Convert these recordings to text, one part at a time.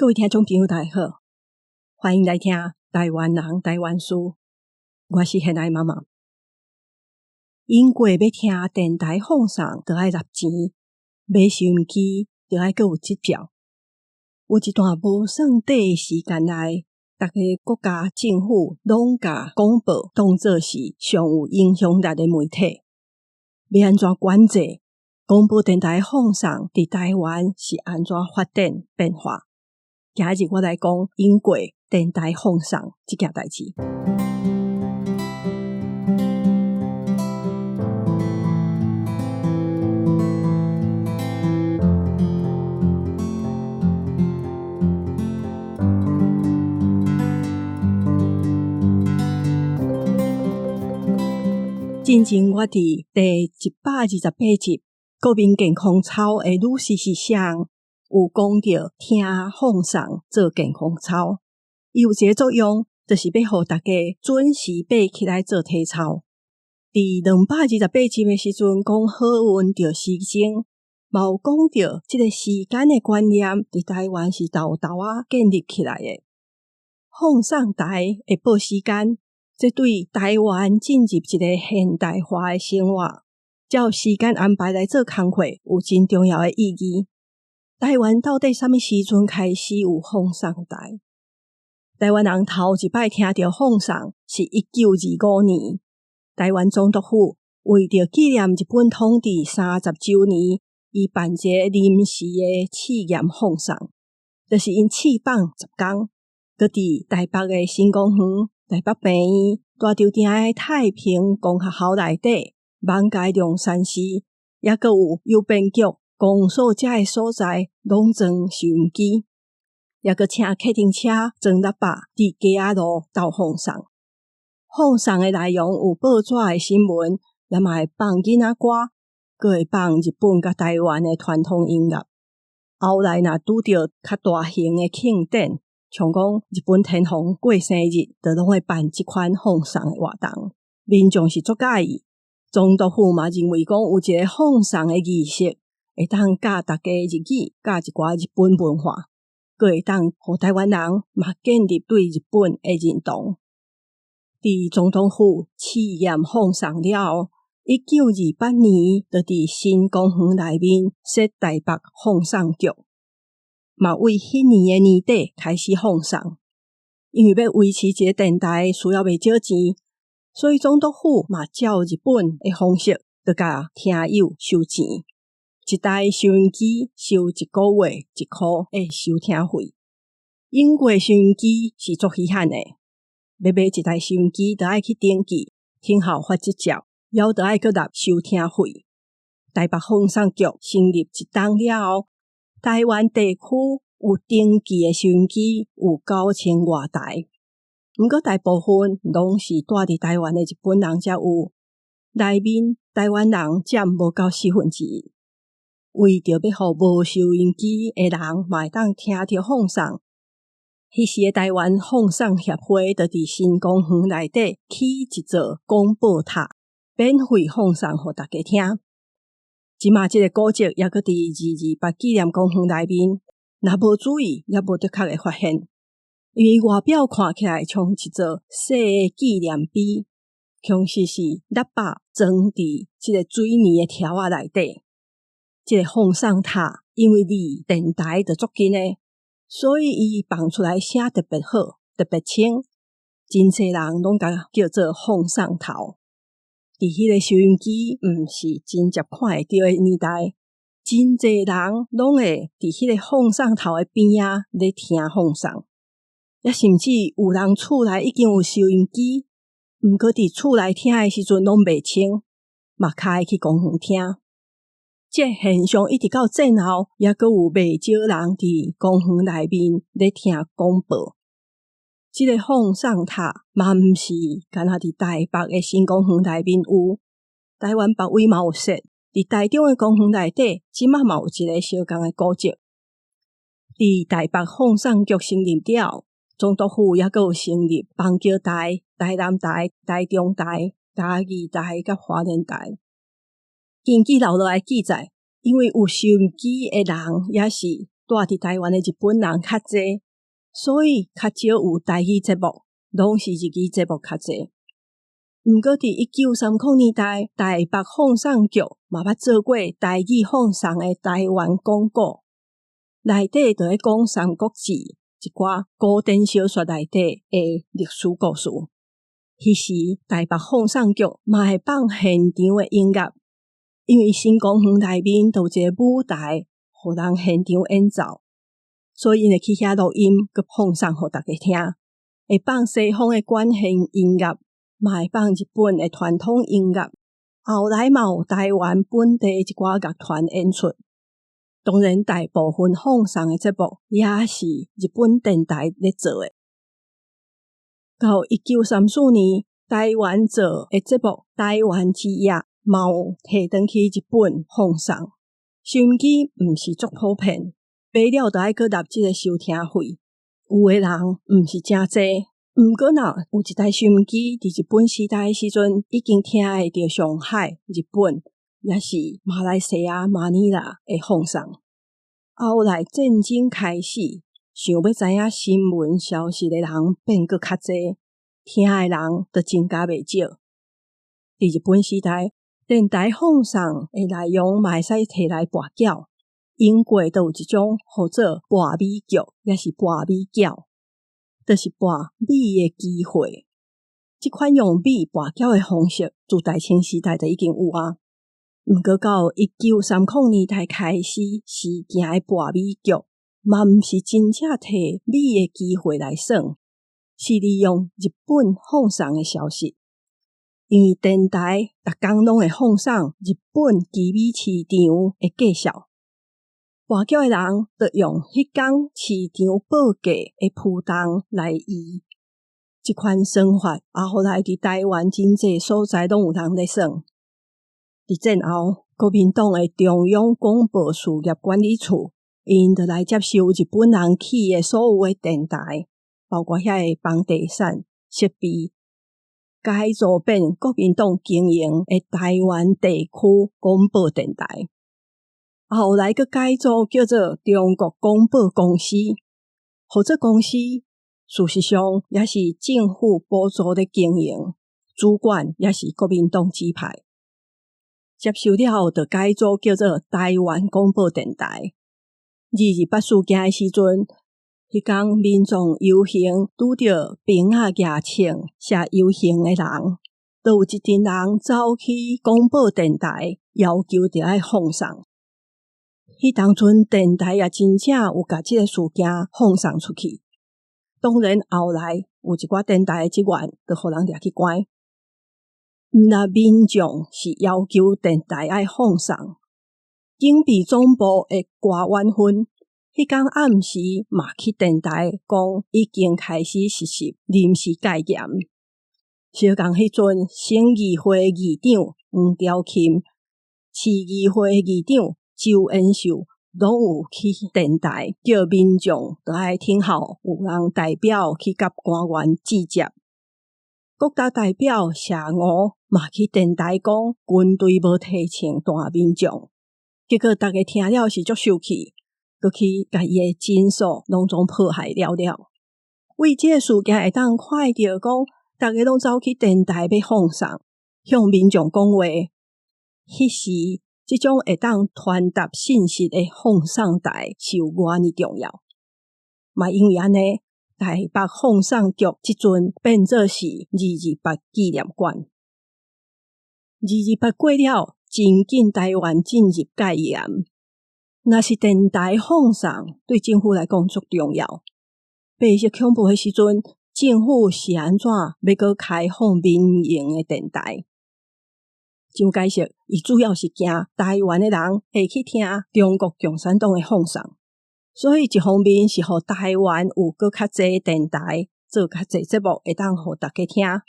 各位聽眾朋友，大家好，歡迎來聽台灣人台灣事，我是現愛媽媽。英國要聽電台放送，就愛納錢；買收音機，就愛閣有執照。有一段無算短的時間內，逐个國家政府攏共廣播當做是上有影響力的媒體。欲按怎管制廣播電台放送？佇台灣是按怎發展變化？今日我來講英國電台放送這件代誌。進前我佇第128集國民健康操的女士是誰？有講著聽放送做健康操，伊有一个作用，就是欲予大家準時爬起來做體操。佇228集的時陣，講好運著時鐘，嘛有講著這个時間的觀念，佇台灣是沓沓仔建立起來的。放送台會報時間，這對台灣進入一个現代化的生活，照時間安排來做工課，有真重要的意義。台灣到底啥物時陣開始有放送台？台灣人頭一擺聽著放送是1925年，台灣總督府為著紀念日本統治30週年，伊辦一个臨時的試驗放送，就是𪜶試放10工，閣佇台北的新公園、台北病院、大稻埕的太平公學校內底、艋舺龍山寺，抑閣有郵便局。公所遮的所在，攏裝收音機，抑閣請客廳車裝喇叭，佇街仔路鬥放送。放送的內容有報紙的新聞，也嘛會放囡仔歌，閣會放日本佮台灣的傳統音樂。後來若拄著較大型的慶典，像講日本天皇過生日，就攏會辦這款放送的活動。民眾是足佮意，總督府嘛認為講有一个放送的儀式。會當教大家日語，教一寡日本文化，閣會當予台灣人嘛建立對日本的認同。佇總統府試驗放送了後，1928年就佇新公園內面設台北放送局，嘛為彼年的年底開始放送。因為欲維持一个電台需要袂少錢，所以總督府嘛照日本的方式，就共聽友收錢。一台收音機收一个月一箍的收聽費。英國收音機是足稀罕的，欲買一台收音機，就愛去登記，聽候發執照，猶著愛閣納收聽費。台北放送局成立一冬了後，台灣地區有登記的收音機有9000外台，毋過大部分攏是住佇台灣的日本人才有，內面台灣人佔無夠1/4。為著欲予無收音機的人嘛會當聽著放送，彼時的台灣放送協會就佇新公園內底起一座廣播塔，免費放送予大家聽。這馬這个古蹟猶閣佇228紀念公園內面，若無注意，也無的確會發現，因為外表看起來像一座細的紀念碑，其實是喇叭裝佇這个水泥的條仔內底。這个放送塔因為離電台就足近的，所以伊放出來聲特別好，特別清，真濟人攏共叫做放送頭。佇彼个收音機毋是真捷看會著的年代，真濟人攏會佇彼个放送頭的邊仔咧聽放送，抑甚至有人厝內已經有收音機，毋過佇厝內聽的時陣攏袂清，嘛較愛去公園聽。這現象一直到戰後，猶閣有袂少人佇公園內面咧聽廣播。這个放送塔嘛毋是干焦佇台北的新公園內面有，台灣別位嘛有設。佇台中的公園內底，這馬嘛有一个相仝的古蹟。佇台北放送局成立了後，總督府猶閣有成立板橋台、台南台、台中台、嘉義台佮花蓮台。根據留落來記載，因為有收音機的人，也是住佇台灣的日本人較濟，所以較少有台語節目，攏是日語節目較濟。毋過佇1930年代，台北放送局嘛捌做過台語放送的台灣廣告，內底就咧講《三國志》一寡古典小說內底的歷史故事。彼時台北放送局嘛會放現場的音樂，因為新公園內面就有一個舞台，予人現場演奏，所以𪜶會去遐錄音，閣放送予大家聽。會放西方的管弦音樂，嘛會放日本的傳統音樂。後來嘛有台灣本地一寡樂團演出。當然，大部分放送的節目也是日本電台咧做的。到1934年，台灣做的節目《台灣之夜》嘛有提轉去日本放送。收音機毋是足普遍，買了就愛閣納這個收聽費。有的人毋是誠濟，毋過若有一台收音機，佇日本時代的時陣已經聽會著上海、日本，抑是馬來西亞馬尼拉的放送。後來戰爭開始，想欲知影新聞消息的人變閣較濟，聽的人就增加袂少。佇日本時代，電台放送的內容嘛會使提來跋筊。英國就有一種號做跋米局，抑是跋米餃，就是跋米的機會。這款用米跋筊的方式，自大清時代就已經有啊。毋過到1930年代開始，時行的跋米局，嘛毋是真正提米的機會來耍，是利用日本放送的消息。因為電台逐工攏會放送日本旗米市場的介紹。跋筊的人就用彼工市場報價的浮動來預，這款算法啊，後來佇台灣真濟所在攏有人咧耍。佇戰後，國民黨的中央廣播事業管理處，𪜶就來接收日本人起的所有的電台，包括遐的房地產設備，改造變國民黨經營的台灣地區廣播電台。後來閣改組叫做中國廣播公司，合作公司事實上也是政府補助咧經營，主管也是國民黨指派。接收了後，就改組叫做台灣廣播電台。228事件的時陣，彼工民眾遊行拄著兵仔舉槍射遊行的人，就有一陣人走去廣播電台，要求著愛放送。彼當陣電台也真正有共這个事件放送出去。當然後來有一寡電台的職員就予人掠去關。毋但民眾是要求電台愛放送，警備總部的郭婉芬，彼工暗時嘛去電台講已經開始實施臨時戒嚴。相仝彼陣，省議會議長黃兆欽、市議會議長周延壽攏有去電台叫民眾著愛聽候有人代表去佮官員接觸。國大代表謝吳嘛去電台講軍隊無提槍彈民眾，結果逐家聽了是足受氣，閣去共伊的診所攏總破壞了了。為這个事件會當看著講，逐家攏走去電台欲放送，向民眾講話，彼時，這種會當傳達信息的放送台是有偌爾重要，嘛因為按呢，台北放送局這陣變做是228紀念館。228過了，真緊台灣進入戒嚴，若是電台放送對政府來講足重要。白色恐怖的時陣，政府是按怎欲閣開放民營的電台？蔣介石伊主要是驚台灣的人會去聽中國共產黨的放送，所以一方面是予台灣有閣較濟電台做較濟節目，會當予大家聽；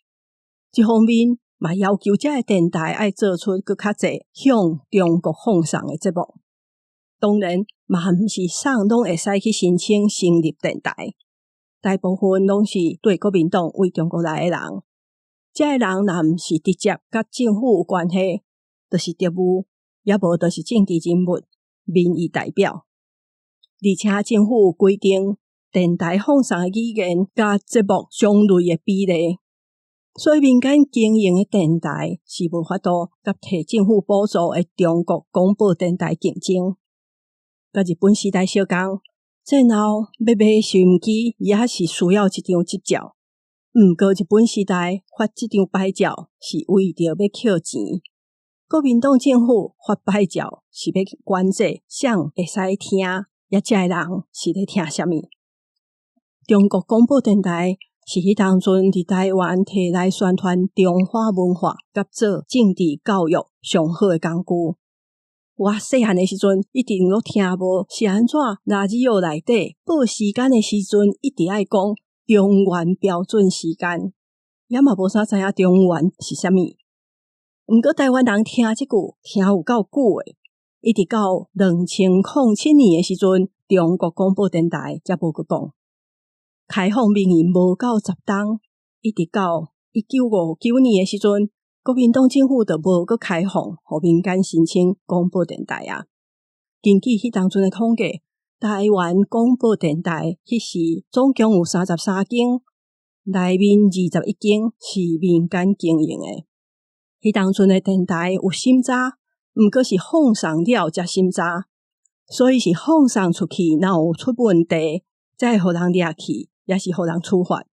一方面嘛要求這个電台愛做出閣較濟向中國放送的節目。當然嘛毋是啥人攏會使去申請成立電台，大部分攏是對國民黨為中國來的人。這个人若毋是直接佮政府有關係，就是特務，抑無就是政治人物、民意代表。而且政府有規定電台放送的語言佮節目種類的比例，所以民間經營的電台是無法度佮提政府補助的中國廣播電台競爭。佮日本時代相仝，戰後欲買收音機也是需要一張執照。毋過日本時代發這張牌照是為著欲抾錢，國民黨政府發牌照是欲管制誰會使聽，抑這个人是咧聽啥物。中國廣播電台是彼當陣佇台灣提來宣傳中華文化佮做政治教育上好的工具。我細漢的時陣，一定攏聽無是按怎 radio 內底報時間的時陣，一直愛講中原標準時間，也嘛無啥知影中原是啥物。毋過台灣人聽這句聽有夠久的，一直到2007年的時陣，中國廣播電台才無閣講。開放民營無夠10冬，一直到1959年的時陣，國民黨政府就無閣開放，予民間申請廣播電台啊。根據彼當陣的統計，台灣廣播電台彼時總共有33間，內面21間是民間經營的。彼當陣的電台有審查，毋過是放送了才審查，所以是放送出去，若有出問題，才會予人掠去，抑是予人處罰。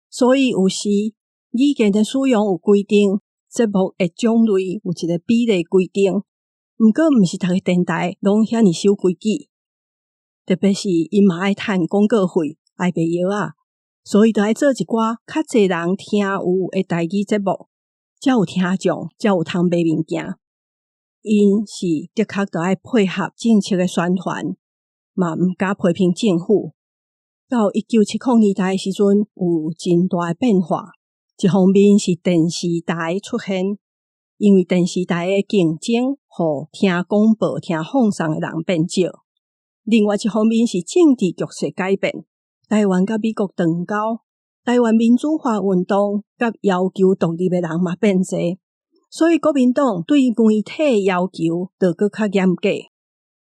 所以有時語言的使用有規定，節目的種類有一個比例規定，毋過毋是逐個電台攏遐爾守規矩，特別是𪜶嘛愛趁廣告費，愛賣藥仔，所以就愛做一寡較濟人聽有的台語節目，才有聽眾，才有通賣物件。𪜶是的確著愛配合政策的宣傳，嘛毋敢批評政府。到1970年代的時陣，有真大的變化。一方面是電視台出現，因為電視台的競爭，予聽廣播、聽放送的人變少。另外一方面是政治局勢改變，台灣佮美國斷交，台灣民主化運動佮要求獨立的人嘛變濟，所以國民黨對媒體要求就閣較嚴格，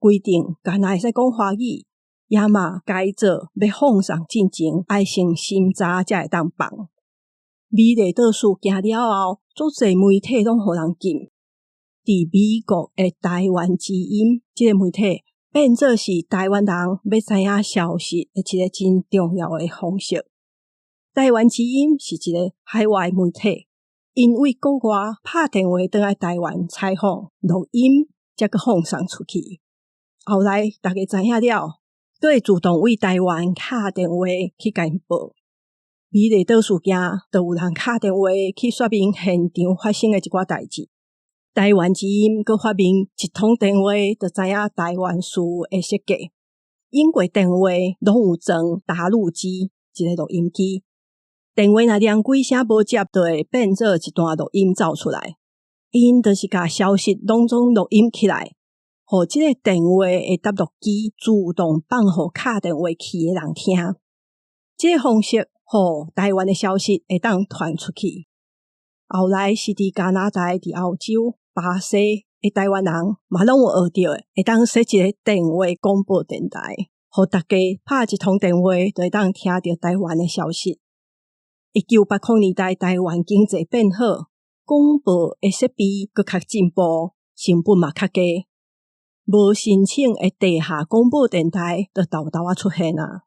規定干焦會使講華語，也嘛改做欲放送進前愛先審查才會當放。美麗島事件了後，足濟媒體攏予人禁。佇美國的台灣之音這个媒體變做是台灣人欲知影消息的一个真重要的方式。台灣之音是一个海外媒體，𪜶對國外拍電話轉來台灣採訪錄音，才閣放送出去。後來逐家知影了，閣會自動對台灣敲電話去共𪜶報。美麗島事件，就有人敲電話去說明現場發生的一寡代誌。台灣之音閣發明一通電話就知影台灣事的設計，因為電話攏有裝答錄機，一个錄音機。電話若連幾聲無接，就會變做一段錄音走出來。𪜶就是共消息攏總錄音起來，予這个電話的答錄機自動放予敲電話去的人聽。這个方式，予台灣的消息會當傳出去。後來是佇加拿大、佇歐洲、巴西的台灣人嘛攏有學著，會當設一个電話廣播電台，予逐家拍一通電話就會當聽著台灣的消息。1980年代台灣經濟變好，廣播的設備閣較進步，成本嘛較低，無申請的地下廣播電台就沓沓仔出現啊。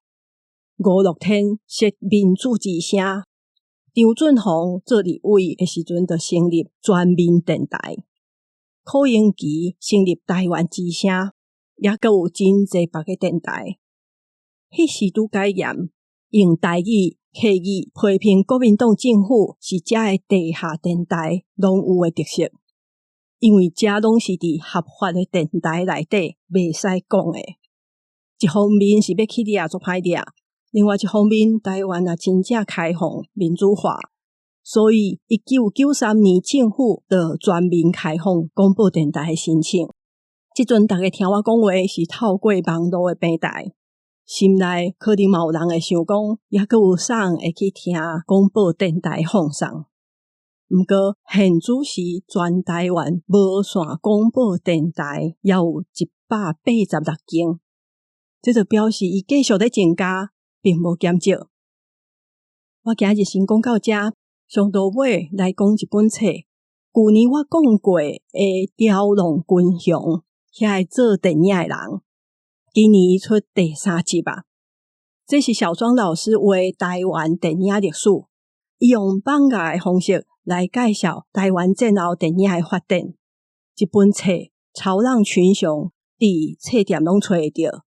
吳樂天設民主之聲，張俊宏做立委的時陣就成立全民電台，柯英琪成立台灣之聲，也閣有真濟別个電台。彼時拄解嚴，用台語、客語批評國民黨政府是遮个地下電台攏有的特色，因為遮攏是佇合法的電台內底袂使講的。一方面是欲去掠足歹掠。另外一方面，台灣也真正開放民主化，所以1993年政府就全面開放廣播電台的申請。這陣逐家聽我講話是透過網路的平台，心內可能嘛有人會想講，猶閣有啥人會去聽廣播電台放送？毋過現此時全台灣無線廣播電台猶有186間。這就表示伊繼續咧增加，並無減少。我今日先講到遮，上到尾來講一本冊。舊年我講過的《雕龍群雄》，遐個做電影的人，今年伊出第三集啊。這是小莊老師畫台灣電影歷史，伊用漫畫的方式來介紹台灣戰後電影的發展。這本冊《潮浪群雄》佇冊店攏揣會著。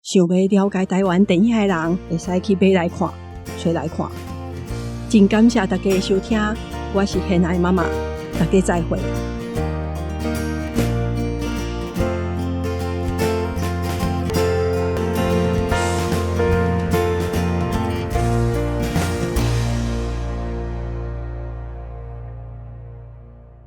想欲了解台灣電影的人，會使去買來看，揣來看。真感謝大家的收聽，我是賢愛媽媽，大家再會。